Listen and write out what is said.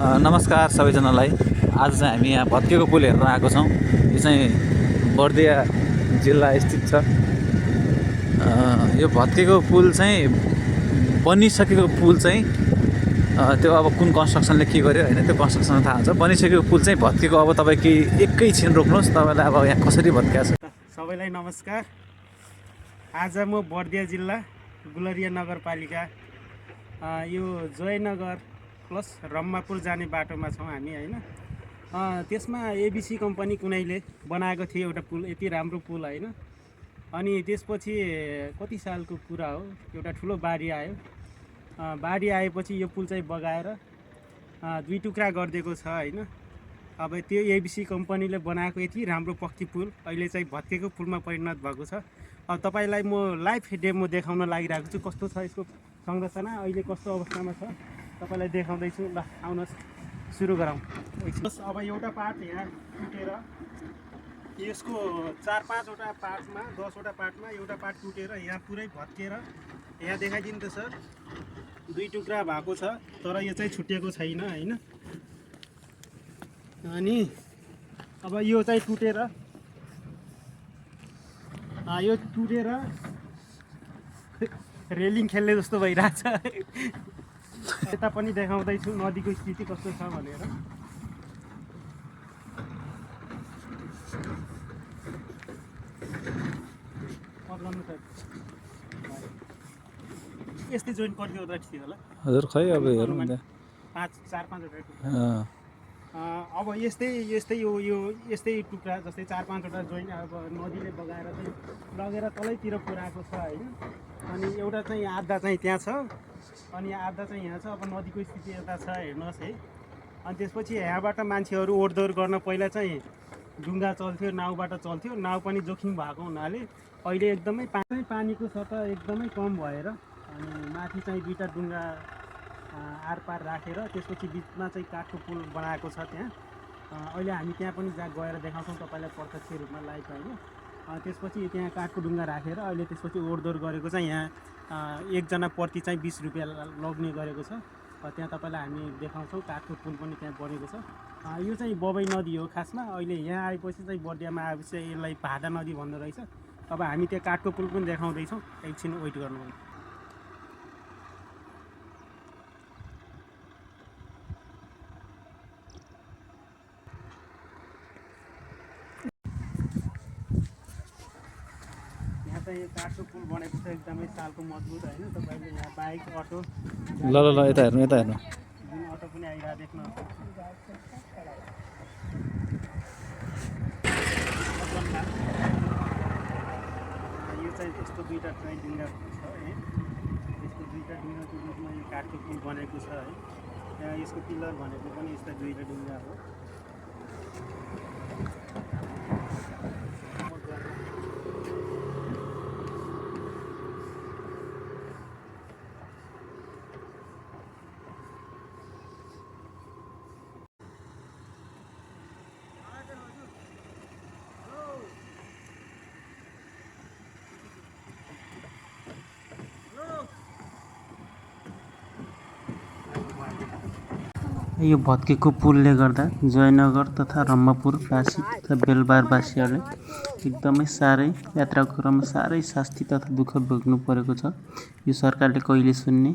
नमस्कार सबैजनालाई। आज चाहिँ हामी यहाँ भत्केको पुल हेर्न आएको छौँ। यो चाहिँ बर्दिया जिल्ला स्थित छ। यो भत्केको पुल चाहिँ बनिसकेको पुल चाहिँ त्यो अब कुन कन्स्ट्रक्सनले के गर्यो होइन, त्यो कन्स्ट्रक्सन थाहा हुन्छ। बनिसकेको पुल चाहिँ भत्केको अब तपाईँ कि एकैछिन रोक्नुहोस्, तपाईँलाई अब यहाँ कसरी भत्किएको छ। सबैलाई नमस्कार। आज म बर्दिया जिल्ला गुलरिया नगरपालिका यो जयनगर प्लस रम्मापुर जाने बाटोमा छौँ हामी होइन। त्यसमा एबिसी कम्पनी कुनैले बनाएको थियो एउटा पुल, यति राम्रो पुल होइन। अनि त्यसपछि कति सालको कुरा हो, एउटा ठुलो बाढी आयो। बाढी आएपछि यो पुल चाहिँ बगाएर दुई टुक्रा गरिदिएको छ होइन। अब त्यो एबिसी कम्पनीले बनाएको यति राम्रो पक्की पुल अहिले चाहिँ भत्केको पुलमा परिणत भएको छ। अब तपाईँलाई म लाइभ डेमो देखाउन लागिरहेको छु, कस्तो छ यसको संरचना, अहिले कस्तो अवस्थामा छ तपाईँलाई देखाउँदैछु। ल आउनुहोस् सुरु गरौँ। अब एउटा पार्ट यहाँ टुटेर, यसको 4-5वटा पार्टमा 10वटा पार्टमा एउटा पार्ट टुटेर यहाँ पुरै भत्केर यहाँ देखाइदिनु त सर, दुई टुक्रा भएको छ, तर यो चाहिँ छुट्टिएको छैन होइन। अनि अब यो चाहिँ टुटेर रेलिङ खेल्ने जस्तो भइरहेछ। यता पनि देखाउँदैछु नदीको स्थिति कस्तो छ भनेर। यस्तै जोइन्ट गरिदिँदा थियो होला हजुर, खै अब हेरौँ न। 4-5वटा अब यस्तै यो यस्तै टुक्रा जस्तै 4-5वटा जोइन्ट अब नदीले बगाएर चाहिँ लगेर तलैतिर पुऱ्याएको छ होइन। अनि एउटा चाहिँ आधा चाहिँ त्यहाँ छ अनि आधा चाहिँ यहाँ छ। अब नदीको स्थिति यता छ हेर्नुहोस् है। अनि त्यसपछि यहाँबाट मान्छेहरू ओहोरदोहोर गर्न पहिला चाहिँ डुङ्गा चल्थ्यो, नाउबाट चल्थ्यो। नाउ पनि जोखिम भएको हुनाले अहिले एकदमै पानीको सतह एकदमै कम भएर अनि माथि चाहिँ दुईवटा डुङ्गा आरपार राखेर त्यसपछि बिचमा चाहिँ काठको पुल बनाएको छ त्यहाँ। अहिले हामी त्यहाँ पनि गएर देखाउँछौँ तपाईँलाई प्रत्यक्ष रूपमा लाइभ होइन। त्यसपछि त्यहाँ काठको डुङ्गा राखेर अहिले त्यसपछि ओहोरदोहोर गरेको चाहिँ यहाँ एकजना प्रति चाहिँ 20 रुपियाँ लग्ने गरेको छ। त्यहाँ तपाईँलाई हामी देखाउँछौँ। काठको पुल पनि त्यहाँ बनेको छ। यो चाहिँ बबई नदी हो खासमा। अहिले यहाँ आएपछि चाहिँ बर्दियामा आएपछि यसलाई भादा नदी भन्दो रहेछ। अब हामी त्यहाँ काठको पुल पनि देखाउँदैछौँ, एकछिन वेट गर्नुहोस्। यो काठको पुल बनेको छ, एकदमै सालको मजबुत होइन। तपाईँले यहाँ बाइक अटो ल यता हेर्नु जुन अटो पनि आइरहेको देख्न। यो चाहिँ त्यस्तो दुईवटा चाहिँ ढुङ्गा छ है। यस्तो दुईवटा ढुङ्गाको बिचमा यो काठको पुल बनेको छ है। त्यहाँ यसको पिलर भनेको पनि यस्ता दुईवटा ढुङ्गा हो। यो भत्केको पुलले गर्दा जयनगर तथा रम्मापुरवासी तथा बेलबारवासीहरूले एकदमै साह्रै यात्राको क्रममा साह्रै शास्ति तथा दुःख भोग्नु परेको छ। यो सरकारले कहिले सुन्ने।